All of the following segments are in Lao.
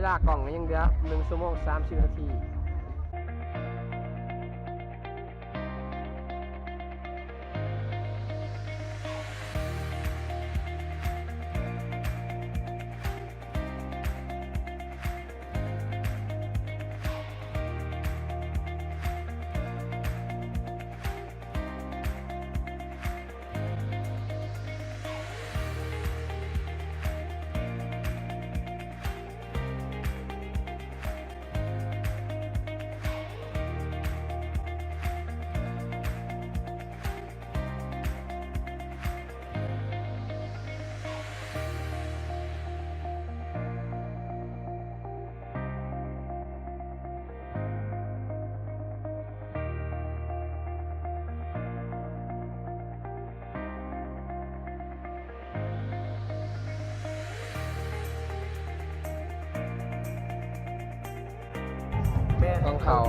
ເວລາກ້ອງກໍຍັງເຫຼືອໜຶ່ງຊົ່ວໂມງສາມສິບນາທີ. ຂອງເຂົາ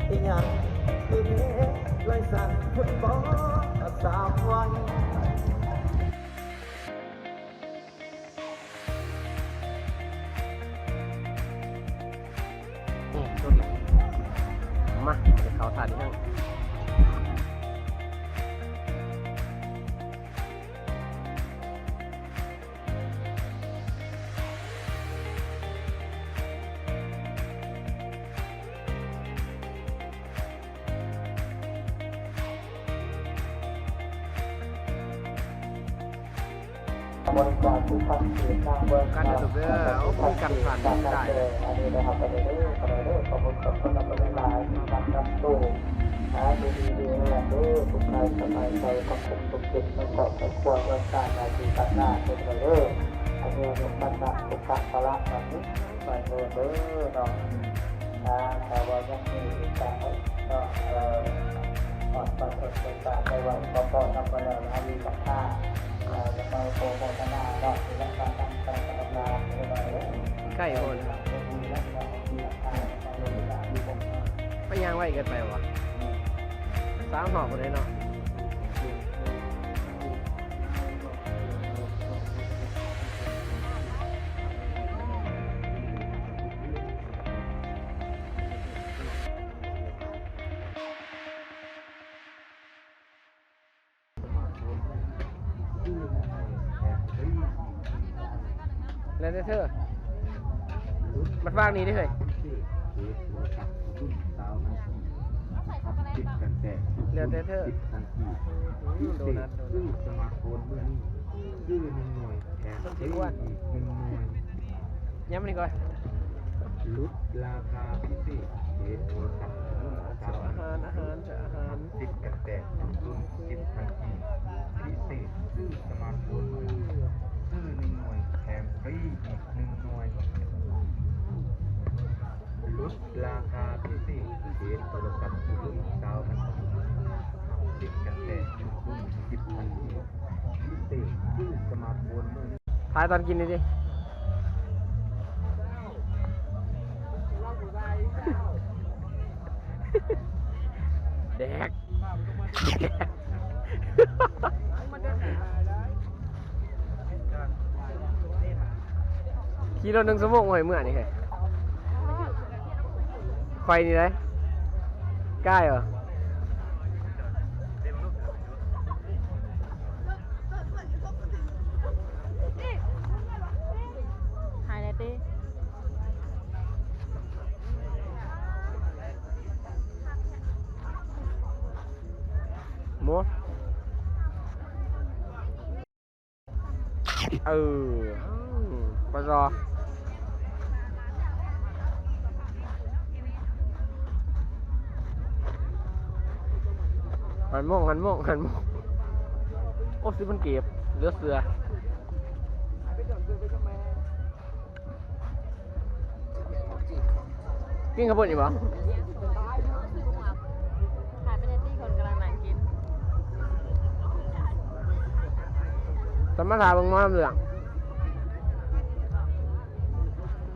ອີຫຍັງຄືເພລາຍສັ່ນພຸ້ນບໍ່ສາວໄວ. ມາ ເຂົ້າທ່ານີ້. ການຢູທູບເດີ ໂອ້ ມີການຜ່ານໄດ້ ອັນນີ້ນະຄັບ ອັນນີ້ເດີ ຂອບຄຸນຂອບຄຸນຫຼາຍໆ ທີ່ຮັບນຳໂຕ ອາ ຢູ່ດີມີແຮງເດີ ສຸກກາຍສະບາຍໃຈ ຄວາມສຸກສຸກເຢັນ ໃນຄອບໃນຄົວ ເຮືອນຊາດ ໜ້າທີ່ການງານເດີ ອັນນີ້ອາຍຸວັນນະ ສຸຂະ ພະລະ ມັນ ໄປເດີເນາະ ອາ ຖ້າວ່າຍັງມີອີກການເນາະ ເອີ ອອກມາເປັນການໄດ້ເວົ້າກໍພໍນຳມາແລ້ວນະ ມີສັດທາ ເອີ ຈະມາໂປຣໂມທະນາເນາະ ທີ່ລັກສາການພັດທະນາເດີ ໃກ້ໂພດ ໄປຍ່າງໄວເກີນໄປວະ ສາມຮອບບໍ່ໄດ້ເນາະ. ແລ້ວແຕ່ເທີ ມັນວາງນີ້ເດ້ເຮີ້ຍ ແລ້ວແຕ່ເທີ ອືມ ໂດນັດ ໂດນັດ ຊື້ສະມາດໂຟນມື້ນີ້ ຊື້ໜຶ່ງໜ່ວຍ ແຖມຟຣີອີກໜຶ່ງໜ່ວຍ ຍຳນີ້ກ່ອນ ຫຼຸດລາຄາພິເສດ ເສດໂທລະສັບລຸ້ນ ອາຫານ ອາຫານ ອາຫານ ສິດກັນແຕກ ລຸ້ນສິດທັນທີ ພິເສດ ຊື້ສະມາດໂຟນ ຊື້ໜຶ່ງໜ່ວຍ ແຖມຟຣີອີກໜຶ່ງໜ່ວຍ ຫຼຸດລາຄາພິເສດ ເສດໂທລະສັບລຸ້ນຊາວພັນ ສິດກັນແຕກ ລຸ້ນສິດພັນ ພິເສດ ຊື້ສະມາດໂຟນ ຖ່າຍຕອນກິນນີ້ຕິ ແດກ ຂີ່ລົດໜຶ່ງຊົ່ວໂມງບໍ່ໃຫ້ເມືອນີ້ເຮີ້ຍ ຂ້ອຍນີ້ໄດ໋ ກາຍບໍ່? ຫາຍແລ້ວຕິ ໂມ ເອີ ໄປຕໍ່ ຫັນໂມງ ຫັນໂມງ ຫັນໂມງ ໂອ້ ຊິມັນເກັບ ເຫຼືອເຊື່ອ. ກິນເຂົ້າປຸ້ນອີກບໍ່? ຂາຍເປັນແນວນີ້ ຄົນກຳລັງນັ່ງກິນ ສຳມາຖ້າເບິ່ງໝໍລຳເລື່ອງ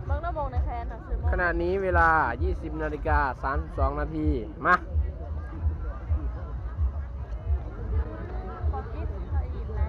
ເບິ່ງນຳວົງໃນແພນ ຂະນະນີ້ເວລາ ຊາວສອງນາທີ. ມາ. ຂໍກິນ ຂໍອີ່ມນະ.